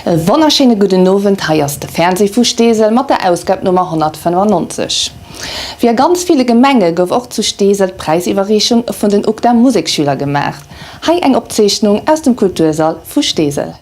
E wonnerschéine gudden Owend, hei ass de Fernseh vu Steesel mat der Ausgab Nummer 195. Wéi a ganz ville Gemenge gouf och zu Steesel d'Präisiwwerreechung vun den UGDA Museksschüler gemaach. Hei eng Opzeechnung aus dem Kultursall vu Steesel.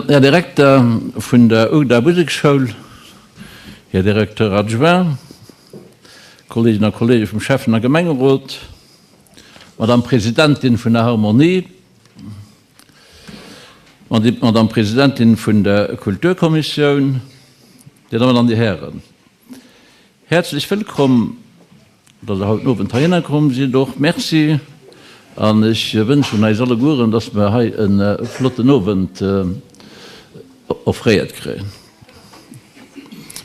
Här Direkter vun der UGDA Museksschoul, Här Directeur adjoint, Kolleeginnen a Kollege vum Schäffen a Gemengerot, Madame Presidentin vun der Harmonie, Madame Presidentin vun der Kulturkommissioun, Dir Dammen an Dir Hären, häerzlech wëllkomm, datt Der haut den Owend heihinner komm sidd. Och Merci an ech wënschen eis allegueren, datt mer hei e flotten Owend offréiert kréien.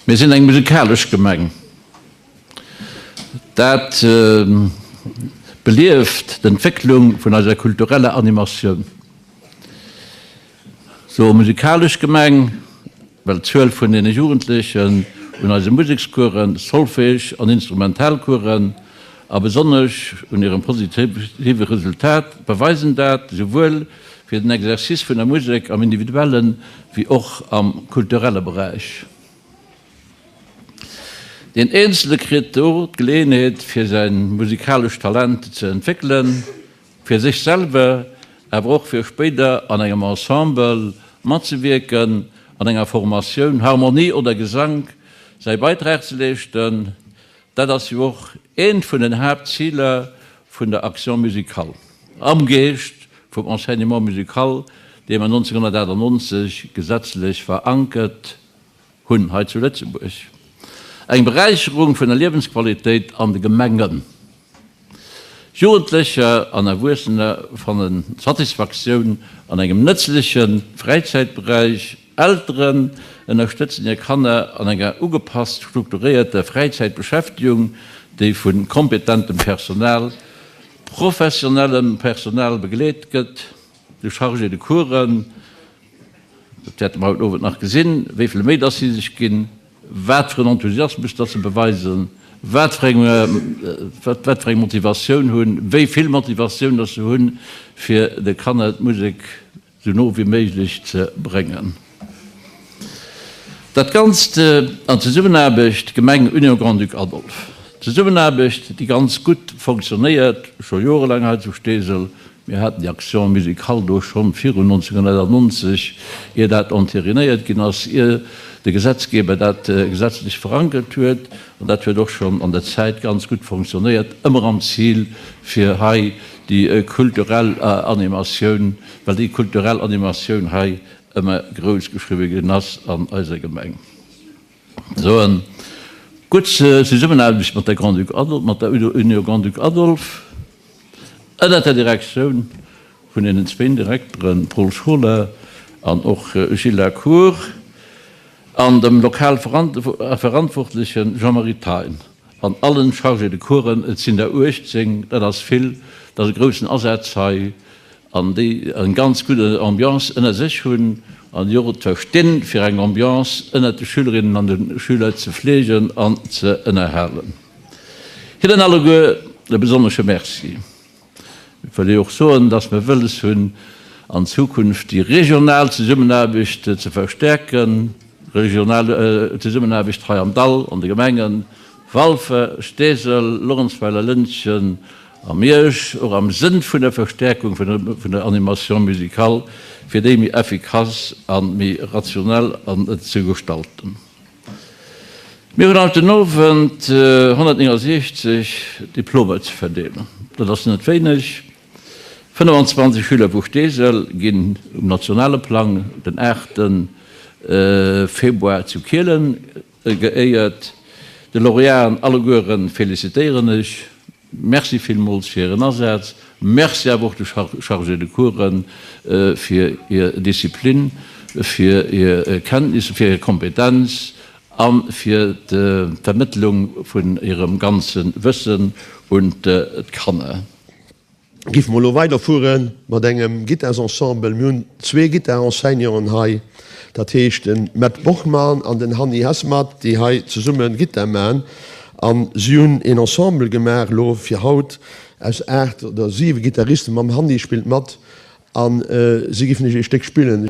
Mir sinn eng musikalesch Gemeng. Dat belieft d'Entwécklung vun eiser kultureller Animatioun. Sou musikalesch Gemeng, well d'Zuel vun deene Jugendlechen un eise Musekscoursen, Solfège an Instrumentalcoursen, a besonnesch un hirem positive Resultat beweisen dat, souwuel fir den Exercice vun der Musek am individuellen, wéi och am kulturelle Beräich. Deen Eenzele kritt do d'Geleeënheet fir säi musikalescht Talent ze entwéckelen, fir sech selwer, awer och fir spéider an engem Ensemble matzewierken, an enger Formatioun, Harmonie oder Gesank, säi Beitrag ze leeschten. Dat ass jo och eent vun den Haaptziler vun der Action musicale am Geescht vum Enseignement musical, dee mer 1998 gesetzlech verankert hunn hei zu Lëtzebuerg, eng Beräicherung vun der Liewensqualitéit an de Gemengen. Jugendlecher an Erwuessener fanne Satisfaktioun an engem nëtzleche Fräizäitberäich, Elteren ënnerstëtzen hir Kanner an enger ugepasst strukturéierter Fräizäitbeschäftegung, déi vu kompetentem Personal, professionellem Personal begleet gëtt, de Chargé de Coursen. Dat wäerte mer haut Owend nach gesinn, wéi vill Méi dass si sech ginn, wat fir en Enthusiasmus dass se beweisen, wat fir eng, wat fir eng Motivatioun hunn, wéi vill Motivatioun dass se hunn, fir de Kanner d'Musek esou no wéi méiglech ze bréngen. Dat Ganzt an Zesummenaarbecht Gemeng Union Grand-Duc Adolphe. Zesummenaarbecht, déi ganz gutt fonctionnéiert, scho jorelaang hei zu Steesel. Mir haten déi Action musicale do schonn virun 1990, ier dat entérinéiert ginn ass, ier de Gesetzgeber dat gesetzlech verankert huet. An dat huet och schonn an der Zäit ganz gutt fonctionnéiert, ëmmer am Zil, fir hei déi kulturell Animatioun, well déi kulturell Animatioun hei ëmmer grouss geschriwwe ginn ass an eiser Gemeng. Soen, gutt Zesummenaarbecht mat der Grand-Duc Adolphe, mat der Union Grand-Duc Adolphe, ënnert der Direktioun vun deenen zwéin Direkteren Paul Scholer an och Gilles Lacour an dem lokal Verantwortlechen Jean-Marie Thein an allen Chargés de Coursen, et sinn der 18, dat ass vill, dat ass e groussen Asaz hei, an déi eng ganz gutt Ambiance ënner sech hunn an déi och et verstinn, fir eng Ambiance ënnert de Schülerinnen an de Schüler ze fleegen an ze ënnerhalen. Hinnen alleguer e besonnesche Merci. Ech wëll och soen, dass mer wëlles hunn, an Zukunft déi regional Zesummenaarbecht ze verstärken, regional Zesummenaarbecht hei am Dall, an de Gemengen Walfer, Steesel, Luerenzweiler, Lëntgen A Miersch, och am Sënn vun der Verstärkung vun der Animation musicale, fir déi méi effikass a méi rationell an ze gestalten. Mir hunn haut den Owend 169 Diplomer ze verdeelen. Dat ass net wéineg. 25 Schüler vu Steesel ginn um nationale Plang den 8 Februar zu Kielen Geéiert. De Lauréaten allegueren félicitéieren ech. Merci villmools fir Ären Asaz. Merci awer och de Chargés de Coursen fir hir Disziplin, fir hir Kenntnisser, fir hir Kompetenz a fir d'Vermëttlung vun hirem ganze Wëssen un d'Kanner. Giff mer elo weiderfuere mat engem Guitarsensemble. Mir hunn zwee Guitarenseignanten hei, dat heescht de Matt Bochmann an den Hanni Hesmat, déi hei zesumme Gittar man. A si hunn een Ensemble gemaach elo fir haut aus 8 oder 7 Gittaristen. Mam Hanni spillt mat a si giffen iech ee Stéck spillen.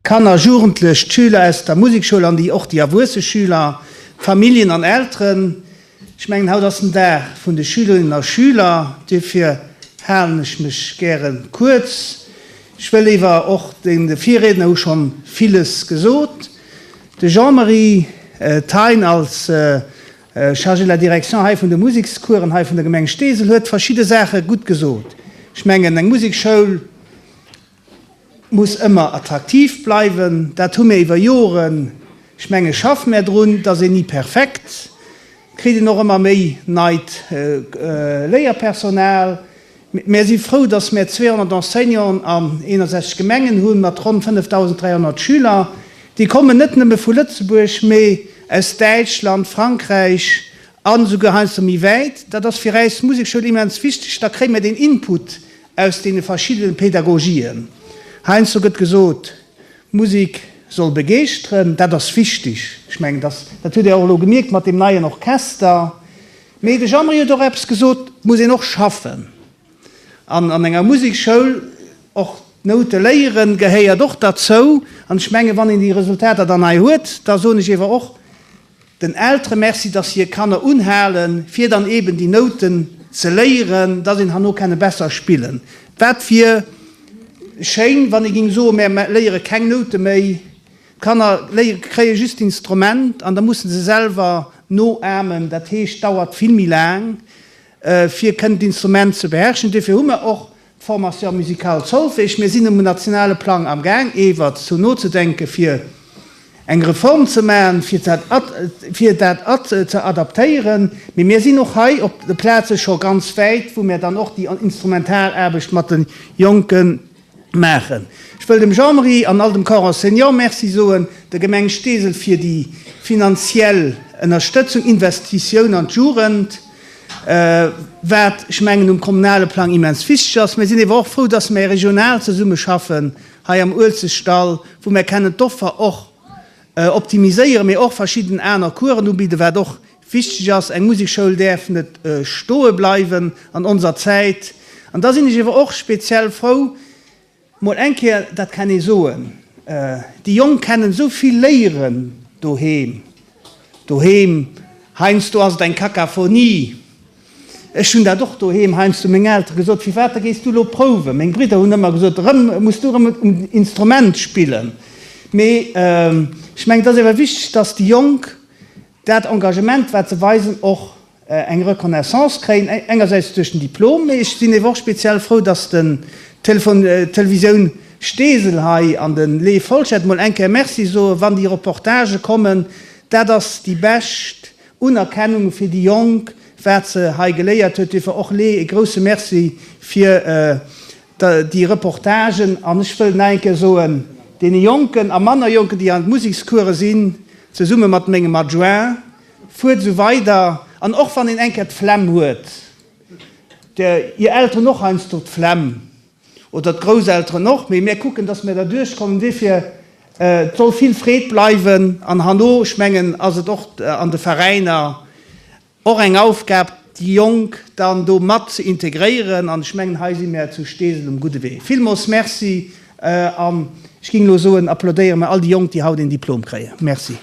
Kanner, Jugendlech, d'Schüler aus der Musekschoul an déi och déi erwuesse Schüler, Familljen an Elteren. Ech mengen, haut ass den Dag vun de Schülerinnen a Schüler, duerfir halen ech mech gäre kuerz. Ech wëll éiwer och, de Virriedner hu schonn villes gesot, de Jean-Marie Thein als. Chargé de la direction hei vun de Musekscoursen hei vun der Gemeng Steesel, huet verschidde Saache gutt gesot. Ech mengen, eng Musekschoul muss ëmmer attraktiv bleiwen. Dat hu mir iwwer Joren, ech menge schaffe mär drun, et ass een ni perfekt, et kritt een och ëmmer méi neit Léierpersonal. Mär si frou, dass mär 200 Enseignanten an 61 Gemengen hunn, mat ronn 5.300 Schüler. Déi kommen net nëmme vu Lëtzebuerg, mee aus Däitschland, Frankräich an esouguer heiansdo méi wäit. Dat ass fir äis Musekschoul immens wichteg. Da kréie mir deen Input aus deene verschiddene Pedagogien. Heiansdo gëtt gesot, Musek soll begeeschteren. Dat ass wichteg. Ech mengen, dat hutt Dir och elo gemierkt mat deem neien Orchester. Mee de Jean-Marie huet och eppes gesot, et muss een och schaffen. An an enger Musekschoul och d'Noute léieren gehéiert och derzou. An ech mengen, wann een déi Resultater dann hei huet, da soen ech ewer och den Eltere Merci, dass se hir Kanner unhalen, fir dann eeben déi Nouten ze léieren, dass een herno kenne besser spillen. Wat wier schéin, wann ee géing soen, mär léiere keng Noute méi, D'Kanner léiere kréie just d'Instrument an da musse se selwer noahmen. Dat heescht, dauert vill méi laang fir kënnen d'Instrument ze beherrschen. Duerfir hu mer och d'Formation musicale Solfège. Mir sinn um nationale Plang am Gaang iwwert sou nozedenke fir eng Reform ze maachen, fir dat fir dat ze adaptéieren. Mee mir sinn och hei op de Plaze scho ganz wäit, wou mir dann och déi instrumental Aarbecht mat de Jonken maachen. Ech wëll dem Jean-Marie an all dem Corps enseignant Merci soen, der Gemeng Steesel fir déi finanziell Ënnerstëtzung, Investitioun an d'Jugend, wat, ech mengen, um kommunale Plang immens wichteg ass. Mir sinn ewer och frou, dass mir regional zesummeschaffen hei am Uelzechtdall, wou mir kennen d'Offer och optimiséieren, mee och verschidden aner Coursen ubidden, wat och wichteg ass. Eng Musekschoul däerf net stoe bleiwen an onser Zäit. An da sinn ech ewer och speziell frou, mol eng Kéier dat kann ee soen, déi Jonk kennen esou vill léieren doheem, doheem, heiansdo ass et eng Kakaphonie, Ech hunn dat och doheem heiansdo meng Eltere gesot, Firwat da gees du elo prouwen? Meng Bridder hunn ëmmer gesot, Erëm muss du erëm um Instrument spillen. Mee ech mengen, et ass awer wichteg, dass déi Jonk dat Engagement, wat se weisen, och eng Reconnaissance kréien, engersäits duerch den Diplom, mee ech sinn ewer och speziell frou, dass den Telefon, d'Televisioun Steesel hei an de Lee Folschette mol eng Kéier Merci soen, wann déi Reportagë kommen. Dat ass déi bescht Unerkennung fir déi Jonk, wat se hei geléiert huet. Duerfir och Lee e grousse Merci fir déi Reportagen. An ech wëll nach eng Kéier soen, deene Jonken a manner Jonken, déi an d'Musekscourse sinn, zesumme mat mengem Adjoint, fuert esou weider. An och wann een eng Kéier d'Flemm huet, hir Elteren och heiansdo d'Flemm, Oder d'Grousselteren och, mee mir kucken, dass mir derduerch kommen. Duerfir, et soll vill Freed bleiwen. An herno, ech mengen, ass et och an de Veräiner och eng Aufgab, déi Jonk dann do mat ze integréieren. An ech mengen, hei si mir zu Steesel um gudde Wee. Villmoos Merci. An ech géing elo soen, applaudéiere mir all déi Jonk, déi haut een Diplom kréien. Merci.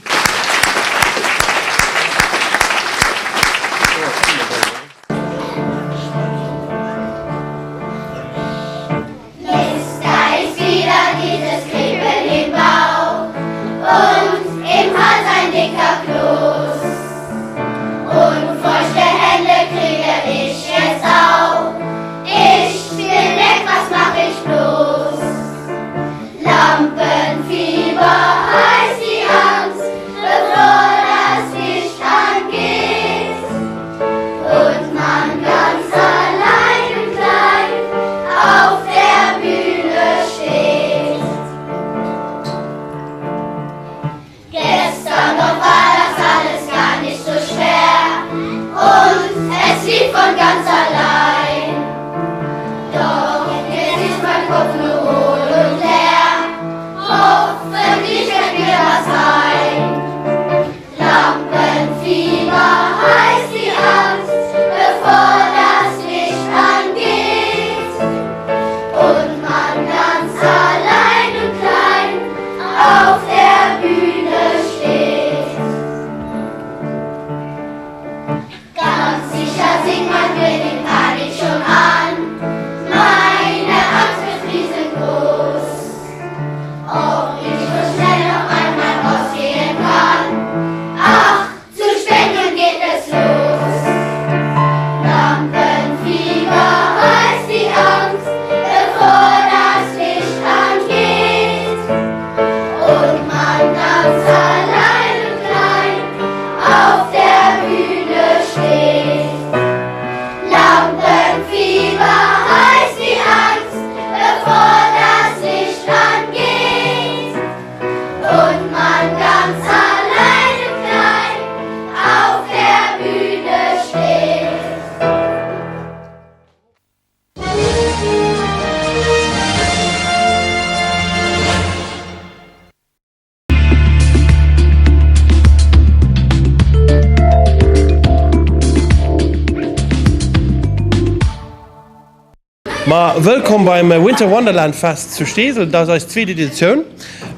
Ma wëllkomm beim Winter Wonderland Fest zu Steesel. Dat ass eis zweet Editioun,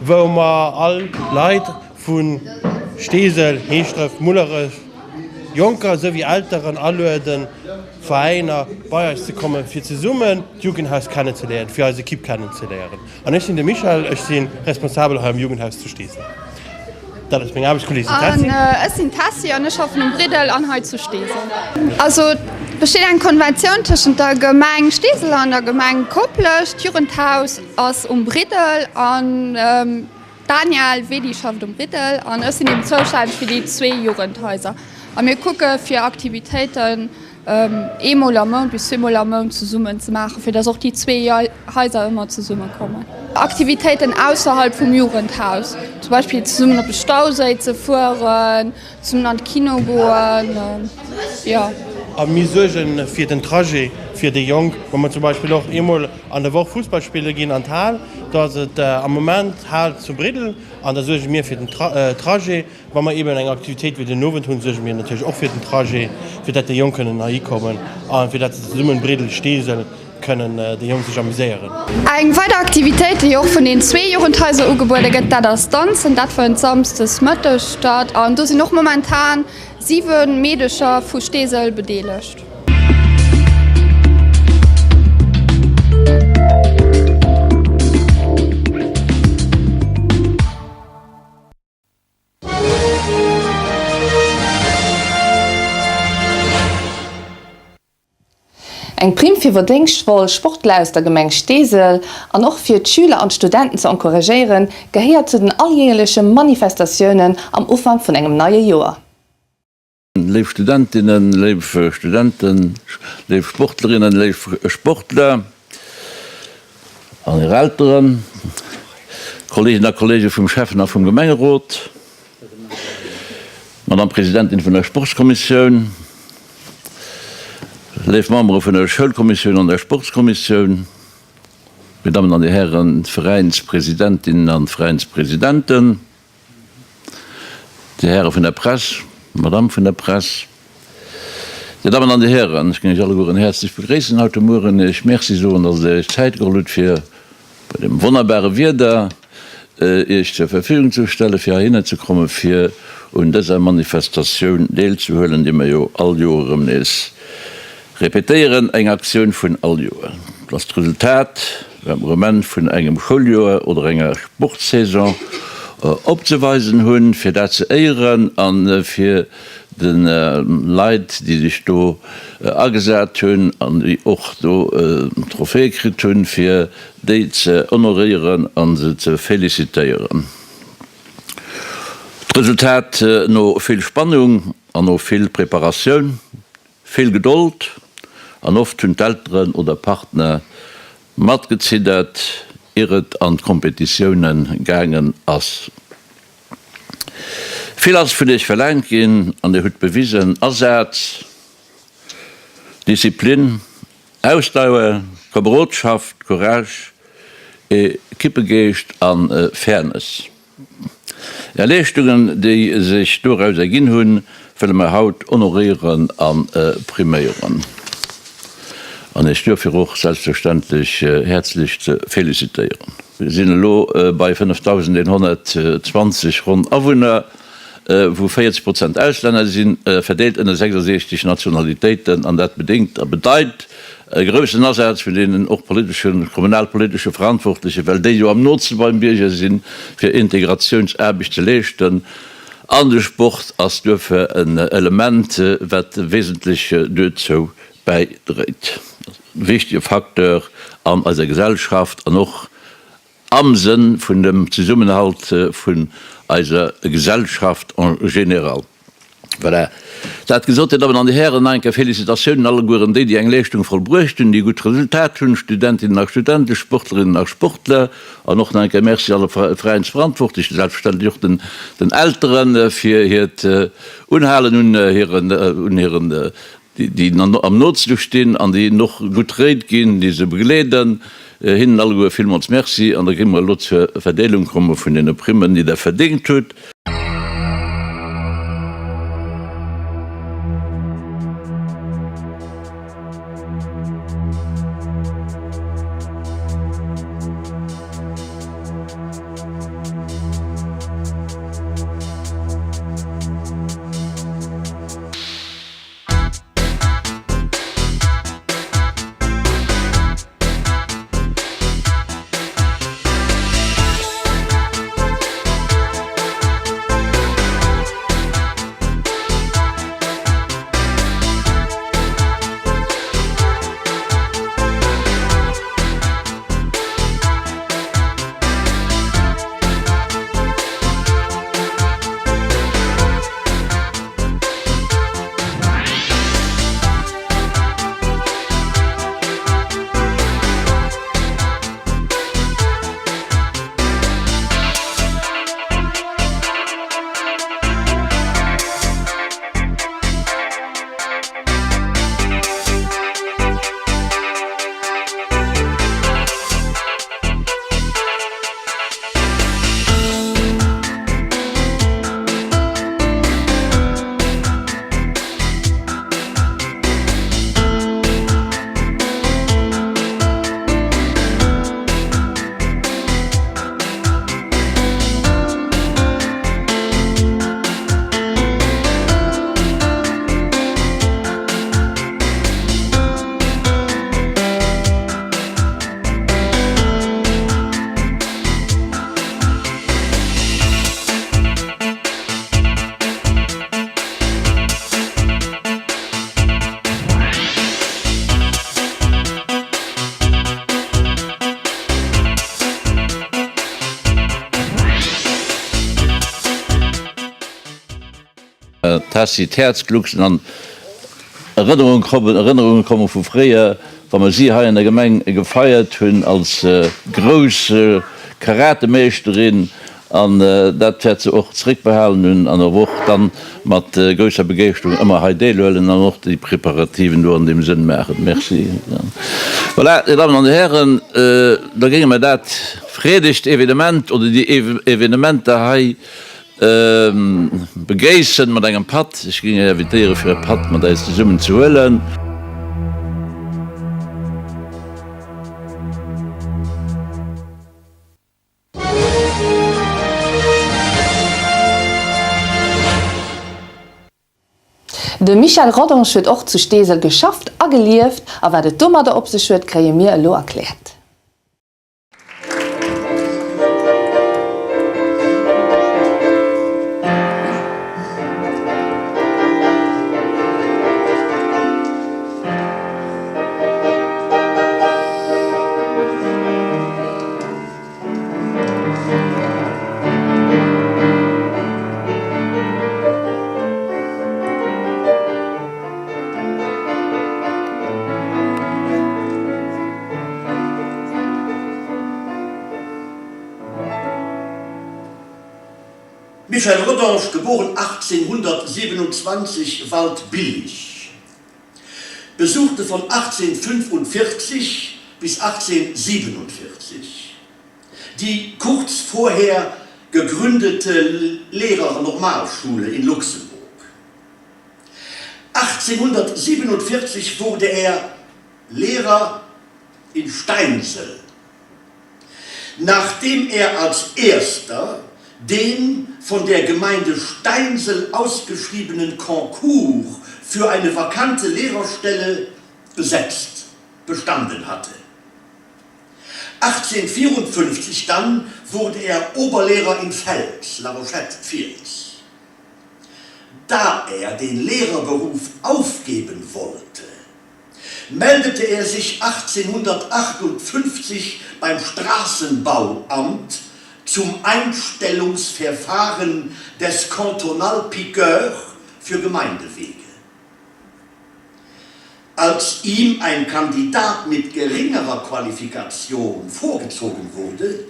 wou mer all Leit vu Steesel, Heeschdref, Mullerech, Jonker esou wéi Elteren alueden, Veräiner bei eis ze kommen, fir zesummen d'Jugendhaus kennenzeléieren, fir eis Ekipp kennenzeléieren. An ech sinn de Michel, ech si Responsabel hei am Jugendhaus zu Steesel. Dat ass meng Aarbechtskolleegin Tessy. An ech sinn d'Tessy an ech schaffen um Briddel an hei zu Steesel. Also et besteet eng Konventioun tëschent der Gemeng Steesel an der Gemeng Koplescht. D'Jugendhaus ass um Briddel an d'Danièle Wedy schafft um Briddel an ech sinn eben zoustänneg fir déi zwee Jugendhaiser. A mir kucke fir Aktivitéiten eemol am Mount bis zweemol am Mount zesummen ze maachen, fir dass och déi zwee Haiser ëmmer zesumme kommen. Aktivitéiten ausserhalb vum Jugendhaus, zum Beispill zesummen op de Stauséi ze fueren, zesummen an de Kino goen, jo. A mir suerge fir den Trajet fir déi Jonk, wa mer zum Beispill och eemol an der Woch Fussball spille ginn an d'Hal. Do ass et am Moment d'Hal zu Briddel an da suerge mir fir den Trajet. Wa mer eeben eng Aktivitéit wéi den Owend hunn, suerge mir natierlech och fir den Trajet, fir dat déi Jonk kënnen heihi kommen a fir dat se zesummen Briddel, Steesel kënnen déi Jonk sech amuséieren. Eng weider Aktivitéit, déi och vun den zwee Jugendhaiser ugebuede gëtt, dat ass Danzen. Dat fënnt samsdes mëtteg statt an do sinn och momentan 7 Meedecher vu Steesel bedeelegt. Eng Primm fir verdéngschtvoll Sportler aus der Gemeng Steesel an och fir d'Schüler an d'Studenten ze encouragéieren, gehéiert zu den alljährleche Manifestatiounen am Ufank vun engem neie Joer. Léif Studentinnen, léif Studenten, léif Sportlerinnen, léif Sportler an hir Elteren, Kolleegen a Kollege vum Schäffen a vum Gemengerot, Madame Presidentin vun der Sportskommissioun, léif Membere vun der Schoulkommissioun an der Sportskommissioun, Dir Dammen an Dir Hären Veräinspresidentinnen an Veräinspresidenten, Dir Häre vun der Press, Madame vun der Press, Dir Dammen an Dir Hären, ech géing Iech allegueren häerzlech begréissen haut de Mueren, Iech Merci soen, dass Der Iech Zäit geholl hutt, fir bei deem wonnerbare Wieder Iech zur Verfügung ze stellen, fir heihinner ze kommen, fir un dëser Manifestatioun deelzehuelen, déi mer jo all Joer erëm nees Repetéieren, eng Aktioun vun all Joer. Et ass d'Resultat, wat mer um Enn vun engem Schouljoer oder enger Sportssaison opzeweisen hunn, fir dat ze éieren a fir de Leit, déi sech do agesat hunn an déi och do Trophäe kritt hunn, fir déi ze honoréieren a se ze felicitéieren. D'Resultat no vill Spannung an no vill Preparatioun. Vill Gedold an oft hunn d'Elteren oder Partner matgeziddert, ier et an d'Kompetitioune gaangen ass. Vill ass vun iech verlaangt ginn an dir hutt bewisen, Asaz, Disziplin, Ausdauer, Komerodschaft, Courage, Ekippegeescht a Fairness. Är Leeschtungen, déi sech doraus erginn hunn, wëlle mer haut honoréieren a priméieren an Iech duerfir och selbstverständlech häerzlech ze felicitéieren. Mir sinn elo bei 5.120 ronn Awunner, wou 40 Prozent Auslänner sinn, verdeelt ënner 66 Nationalitéiten, an dat bedéngt a bedeit e groussen Asaz vun deenen och politeschen, kommunalpolitesche Verantwortlechen, well déi jo am nootste beim Bierger sinn, fir Integratiounsaarbecht ze leeschten. An de Sport ass duerfir en Element, wat wesentlech duerzou bäidréit, e wichtige Facteur an eiser Gesellschaft an och am Sënn vun dem Zesummenhalt vun eiser Gesellschaft en général. Voilà. Dat gesot, Dir Dammen an Dir Hären, nach eng Kéier Félicitatiounen allegueren déi, déi eng Leeschtung vollbruecht hunn, déi e gutt Resultat hunn, Studentinnen a Studenten, Sportlerinnen a Sportler, an och nach eng Kéier Merci alle Veräinsverantwortlechen, selbstverständlech och den Elteren, fir hiert Unhalen un hiren, un hiren déi am nootste stinn an déi hinnen och gutt Réit ginn, déi se begleeden. Hinnen alleguer villmools Merci an da géinge mer elo zur Verdeelung komme vun deene Primmen, déi Der verdéngt hutt. Tessy d'Häerz glucksen an Erënnerunge kommen, Erënnerunge komme vu fréier, wa mer si hei an der Gemeng gefeiert hunn als grouss Karatemeeschterin. An dat wäert se och zeréckbehalen hunn an och dann mat grousser Begeeschterung ëmmer hei deelhuelen an och déi Preparativen do an deem Sënn maachen. Merci. Voilà, Dir Dammen an Dir Hären, da géinge mer dat freedegt Evenement oder déi Evenementer hei begréissen mat engem Patt. Ech géing Iech invitéieren, fir e Patt mat eis zesummen ze huelen. De Michel Rodange huet och zu Steesel geschafft a gelieft, a wat et domadder op sech huet, kréie mir elo erkläert. Michel Rodange, geboren 1827, Waldbillig, besuchte von 1845 bis 1847 die kurz vorher gegründete Lehrernormalschule in Luxemburg. 1847 wurde er Lehrer in Steinsel. Nachdem er als erster den von der Gemeinde Steinsel ausgeschriebenen Concours für eine vakante Lehrerstelle besetzt bestanden hatte. 1854 dann wurde er Oberlehrer in Fels, La Rochette Fiels. Da er den Lehrerberuf aufgeben wollte, meldete er sich 1858 beim Straßenbauamt zum Einstellungsverfahren des Kantonalpiqueur für Gemeindewege. Als ihm ein Kandidat mit geringerer Qualifikation vorgezogen wurde,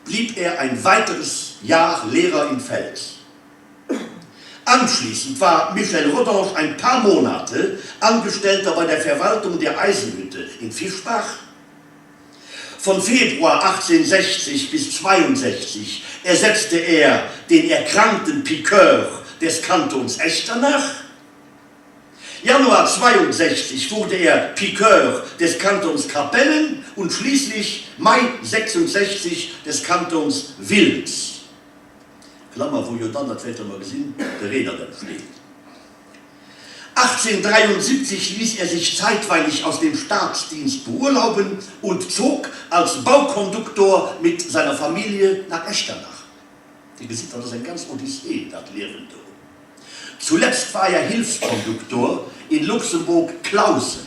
blieb er ein weiteres Jahr Lehrer in Fels. Anschließend war Michel Rodange ein paar Monate Angestellter bei der Verwaltung der Eisenhütte in Fischbach. Von Februar 1860 bis 62 ersetzte er den erkrankten Piqueur des Kantons Echternach. Januar 62 wurde er Piqueur des Kantons Kapellen und schließlich Mai 66 des Kantons Wiltz. Klammer, wou jo dann, dat wäerte mer gesinn, de Reedert entsteet. 1873 ließ er sich zeitweilig aus dem Staatsdienst beurlauben und zog als Baukonduktor mit seiner Familie nach Echternach. Dir gesitt, dat ass eng ganz Odyssee, dat Liewen do. Zuletzt war er Hilfskonduktor in Luxemburg-Clausen,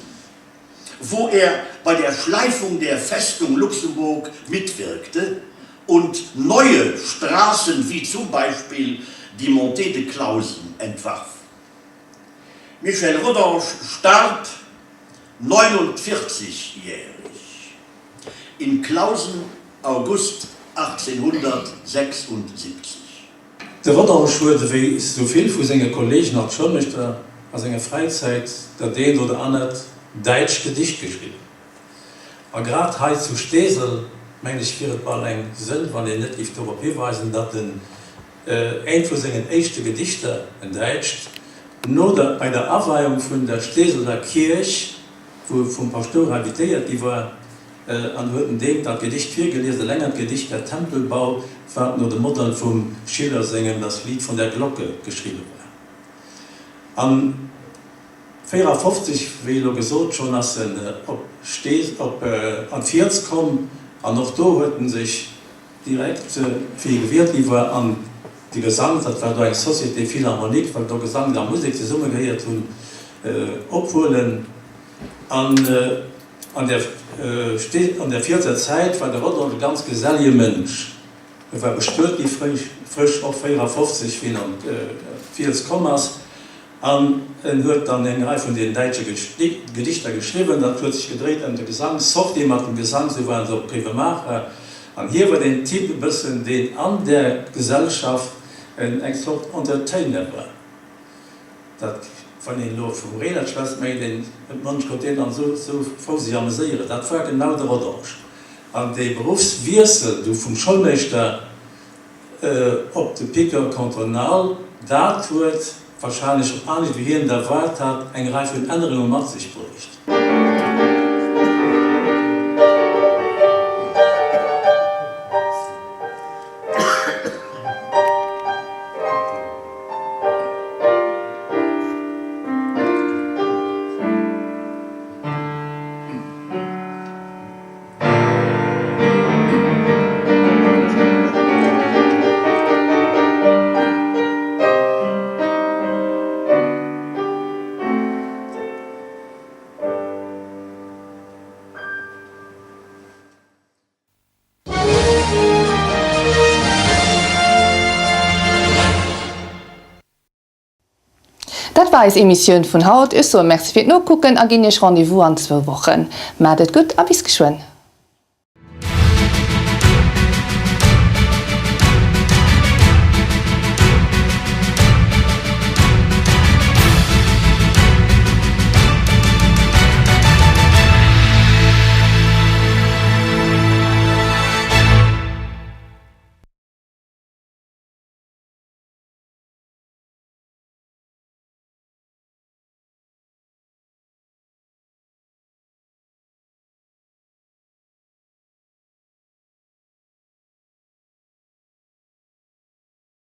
wo er bei der Schleifung der Festung Luxemburg mitwirkte und neue Straßen wie zum Beispiel die Montée de Clausen entwarf. Michel Rodange starb 49-jährig in Clausen August 1876. De Rodange huet, ewéi sou vill vu senge Kolleegen als Schoulmeeschter, a senger Fräizäit dat eent oder anert däitscht Gedicht geschriwwen. A grad hei zu Steesel, mengen ech, wier et bal eng Sënn, wann een net géif dorop hiweisen, datt en eent vu sengen éischte Gedichter, en däitscht, no der, bei der Aweiung vun der Steeseler Kierch, wou e vum Paschtouer invitéiert gi war, an huet en deem dat Gedicht virgelies, e längert Gedicht, Der Tempelbau, wat no dem Modell vum Schiller sengem Das Lied von der Glocke geschriwwe war. An 54, wéi elo gesot schonn, ass en op Stees, op an d'Fiels komm, an och do huet en sech direkt, wéi e gewielt gi war, an de Gesank, dat war do eng Société philharmonique, well do Gesank a Musek zesummegehéiert hunn, ophuelen. An an der an der Fielser Zäit war de Rodolphe e ganz gesellige Mënsch. E war bestuet gi, frësch, och 54, wéi en an d'Fiels komm ass. An en huet dann eng Rei vun deenen däitsche Gedichter geschriwwen. Dat huet sech gedréit ëm de Gesang, Sortie mat dem Gesang, sou waren se op Grevenmacher. An hie war deen Typ e bëssen, deen an där Gesellschaft eng Zort Entertainer war. Dat, wann een elo vum Reenert schwätzt, mengt een, et munch konnt deen dann esou frou sech ameséieren. Dat war genau de Rodange. An dee Beruffswiessel du vum Schoulmeeschter op de Piqueur cantonal, dat huet wahrscheinlech och anescht wéi hien et erwaart hat, eng Rei vun Ännerunge mat sech bruecht. Dat war eis Emissioun vun haut. Ech soe Merci fir d'Nokucken a ginn Iech Rendez-vous an zwou Wochen. Maacht et gutt a bis geschwënn.